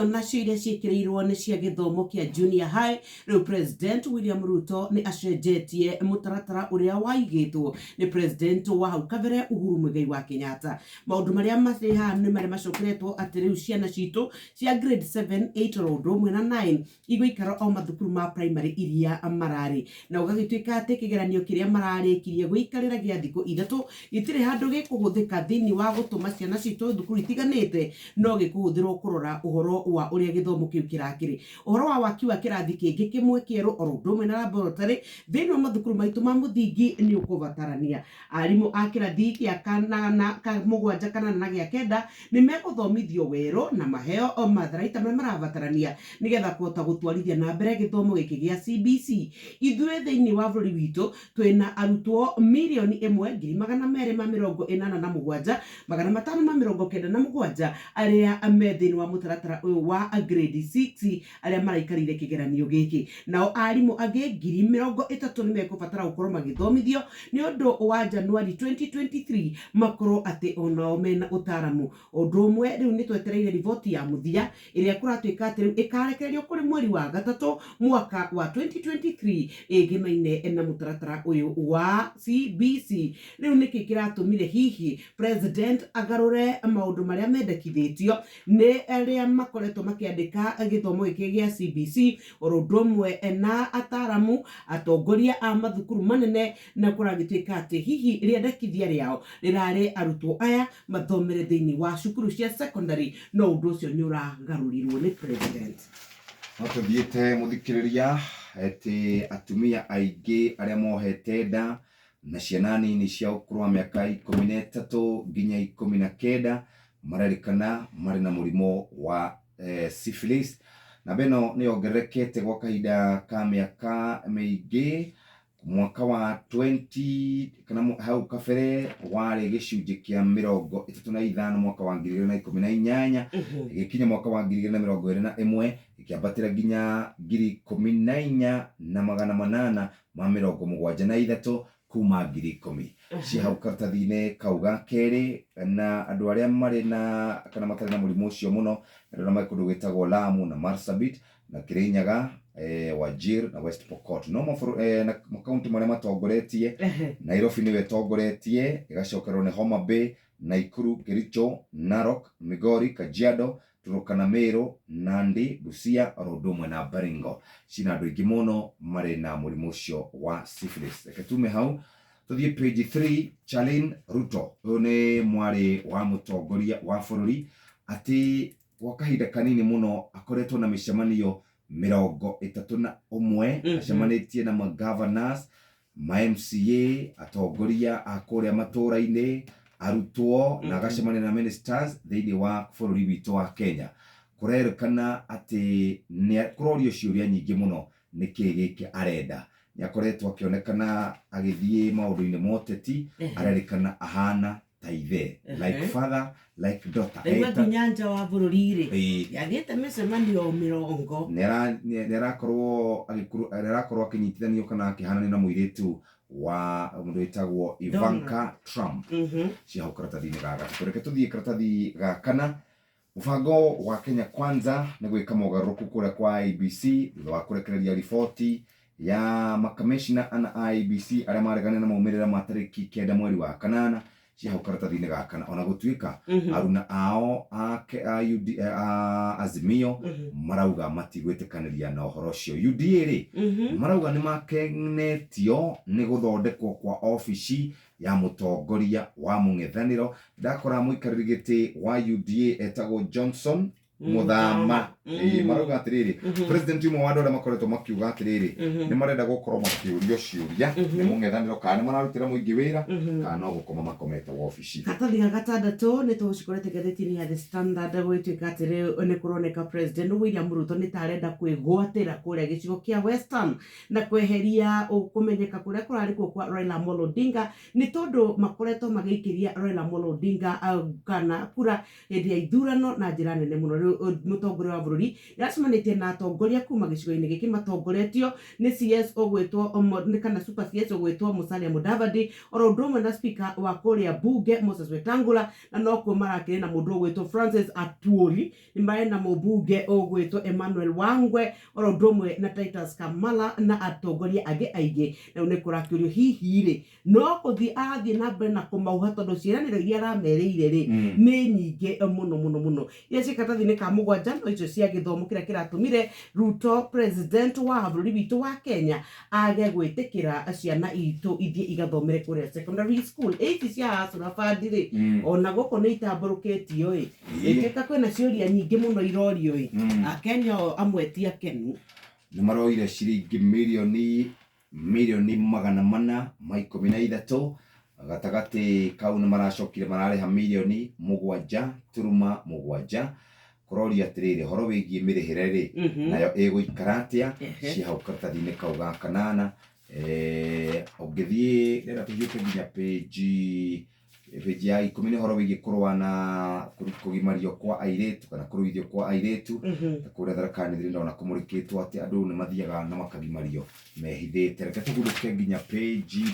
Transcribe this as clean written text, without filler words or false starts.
Nacio iria ciĩkĩrĩirwo nĩ cia gĩthomo kĩa junior high. Rĩu President William Ruto nĩ acenjetie mũtaratara ũrĩa waigĩtwo nĩ President wa hau kabere Uhuru Muigai wa Kenyatta. Maũndũ marĩa marĩ haha nĩ marĩa macokeretwo atĩ rĩu ciana citũ cia grade 7, 8 oro ũndũ ũmwe na 9 igũikara o mathukuru ma primary iria mararĩ, na gũgagĩtuĩka atĩ kĩgeranio kĩrĩa mararĩkirie gũikarĩra gĩa thikũ 3 gĩtirĩ handũ gĩkũhũthĩka thĩinĩ wa gũtũma ciana citũ thukuru itiganĩte, no gĩkũhũthĩrwo kũrora ũhoro wa ũrĩa gĩthomo kĩu kĩrakĩrĩ. Ũhoro wa waki wa kĩrathi kĩngĩ kĩmwe kĩerũ oro ũndũ ũmwe na laboratory thĩinĩ wa mathukuru maitũ ma mũthingi nĩ ũkũbatarania. Arimũ a kĩrathi gĩa kanana, 7, 8 na gĩa 9 nĩ megũthomithio werũ na maheo matharaita marĩa marabatarania nĩgetha kũhota gũtwarithia na mbere gĩthomo gĩkĩ gĩa CBC. Ithuĩ thĩinĩ wa bũrũri witũ twĩna arutwo 1,287,597 arĩa me thĩinĩ wa mũtaratara ũyũ wa grade 6 arĩa maraikarĩire kĩgeranio gĩkĩ. Nao arimũ angĩ 30,000 nĩ mekũbatara gũkorwo magĩthomithio nĩ ũndũ wa January 2023 makorwo atĩ onao mena ũtaramu. Ũndũ ũmwe rĩu nĩ twetereire riboti ya mũthia ĩrĩa kũratuĩka atĩ rĩu ĩkarekererio kũrĩ mweri wa gatatũ mwaka wa 2023 ĩgĩmaine na mũtaratara ũyũ wa CBC. Rĩu nĩkĩ kĩratũmire hihi President agarũre maũndũ marĩa mendekithĩtio nĩ arĩa makoretwo makĩandĩka gĩthomo gĩkĩ gĩa CBC oro ũndũ ũmwe na ataramu atongoria a mathukuru manene, na kũragĩtuĩka atĩ hihi rĩendekithia rĩao rĩrarĩ arutwo aya mathomere thĩinĩ wa cukuru cia secondary, no ũndũ ũcio nĩ ũragarũrirwo nĩ President. No tũthiĩte mũthikĩrĩria atĩ atumia aingĩ arĩa mohete nda na ciana nini cia ũkũrũ wa mĩaka 13 nginya 19 marerĩkana marĩ na mũrimũ wa syphilis. Namba ĩno nĩ yongererekete gwa kahinda ka mĩaka mĩingĩ. Mwaka wa 20 kana hau kabere warĩ gĩcunjĩ kĩa 35 mwaka wa 2018, ĩgĩkinya mwaka wa 2021 ĩkĩambatĩra nginya 14,873 kuma 10,000. Ci hau karatathi-inĩ kau ga kerĩ. Na andũ arĩa marĩ na kana matarĩ na mũrimũ ũcio mũno, andũ arĩa marĩ kũndũ gwĩtagwo Lamu na Marsabit na Kirinyaga, Wajir na West Pokot. No na makaunti marĩa matongoretie, Nairobi nĩyo ĩtongoretie, ĩgacokerwo nĩ Homa Bay, Nakuru, Kericho, Narok, Migori, Kajiado, Turkana, Meru, Nandi, Busia oro ũndũ ũmwe na Baringo. Cina andũ aingĩ mũno marĩ na mũrimũ ũcio wa syphilis. Reke tume hau tũthiĩ page 3. Charlene Ruto, ũyũ nĩ mwarĩ wa mũtongoria wa bũrũri, atĩ gwa kahinda kanini mũno akoretwo na mĩcemanio 31, acemanĩtie na ma-governors, ma MCA, atongoria a kũrĩa matũra-inĩ, arutwo na agacemania na ministers thĩinĩ wa bũrũri witũ wa Kenya. Kũrerĩkana atĩ nĩ kũrorio ciũria nyingĩ mũno nĩkĩ gĩkĩ arenda. Nĩ akoretwo akĩonekana agĩthiĩ maũndũ-inĩ ma ũteti, arerĩkana ahana ta ithe, like father like daughter. Ndaigua nginya nja wa bũrũri rĩ, yagĩte mĩcemanio 40. Nĩ arakorwo akĩnyitithanio kana akĩhananio na mũirĩtu wa mũndũ wĩtagwo Ivanka Trump. Cia hau karatathi-inĩ ga gatatũ. Reke tũthiĩ karatathi ga kana. Mũbango wa Kenya Kwanza nĩ gwĩka mogarũrũku kũrĩa kwa IEBC thutha wa kũrekereria riboti ya makamishna ana a IEBC arĩa mareganire na maumĩrĩra ma tarĩki 9 mweri wa kanana. Cia hau karatathi-inĩ ga kana. Ona gũtuĩka aruna ao a UD, a Azimio marauga matigwĩtĩkanĩria na ũhoro ũcio, UDA rĩ marauga nĩ makenetio nĩ gũthondekwo kwa obici ya mũtongoria wa mũng'ethanĩro. Ndakora mũikarĩri gĩtĩ wa UDA etagwo Johnson Muthama. Ĩĩ, marauga atĩrĩrĩ, president ũmwe wa andũ arĩa makoretwo makiuga atĩrĩrĩ nĩ marenda gũkorwo makĩũrio ciũria nĩ mũng'ethanĩro kana nĩ mararutĩra mũingĩ wĩra kana no gũkoma makomete wabici. Karatathi ga gatandatũ nĩ tũgũcikorete ngathĩti-inĩ ya The Standard, gũgĩtuĩka atĩ rĩu nĩ kũroneka President William Ruto nĩ ta arenda kwĩgwatĩra kũrĩa gĩcigo kĩa Western na kweheria kũmenyeka kũrĩa kũrarĩ kuo kwa Raila Amolo Odinga, nĩ tondũ makoretwo magĩikĩria Raila Amolo Odinga kana kura hĩndĩ ya ithurano na njĩra nene mũno. Rĩu Mũtongoria wa bũrũri nĩaracemanĩtie na atongoria kuma gĩcigo-inĩ gĩkĩ matongoretio nĩ CS ũgwĩtwo nĩ kana super CS ũgwĩtwo Musalia Mudavadi, oro ũndũ ũmwe na speaker wa kũrĩa bunge Moses Wetangula, na nokuo marakĩrĩ na mũndũ ũgwĩtwo Francis Atwoli, nĩ marĩ na mũmbunge ũgwĩtwo Emmanuel Wangwe, oro ũndũ ũmwe na Titus Kamala na atongoria angĩ aingĩ. Rĩu nĩ kũrakĩũrio hihi rĩ, no kũthiĩ arathiĩ na mbere na kũmauha, tondũ ciĩranĩro iria aramerĩire rĩ nĩ nyingĩ mũno mũno mũno, iria ciĩ karatathi-inĩ ka 7, no icio cia gĩthomo kĩrĩa kĩratũmire Ruto, president wa bũrũri witũ wa Kenya, age gwĩtĩkĩra ciana itũ ithiĩ igathomere kũrĩa secondary school. Ĩ ici cia Hustler Fund rĩ, ona gũkũ nĩ itambũrũkĩtio ĩ, ĩtuĩka kwĩna ciũria nyingĩ mũno irorio ĩ, Akenya o amwe ti akenu. Nĩ maroire ciringi mirioni 413, gatagatĩ kau nĩ maracokire mararĩha mirioni 7.7. Kũroria atĩrĩrĩ, ũhoro wĩgiĩ mĩrĩhĩre rĩ, nayo ĩgũikara atĩa? Ciĩ hau karatathi-inĩ kau ga kanana. Ũngĩthiĩ ndĩrenda tũhiũke nginya page ya 10, nĩ ũhoro wĩgiĩ kũrũa na kũgimario kwa airĩtu kana kũruithio kwa airĩtu. Kũrĩa Tharaka Nithi ndona kũmũrĩkĩtwo atĩ andũ nĩ mathiaga na makagimario mehithĩte. Reke tũguthũke nginya page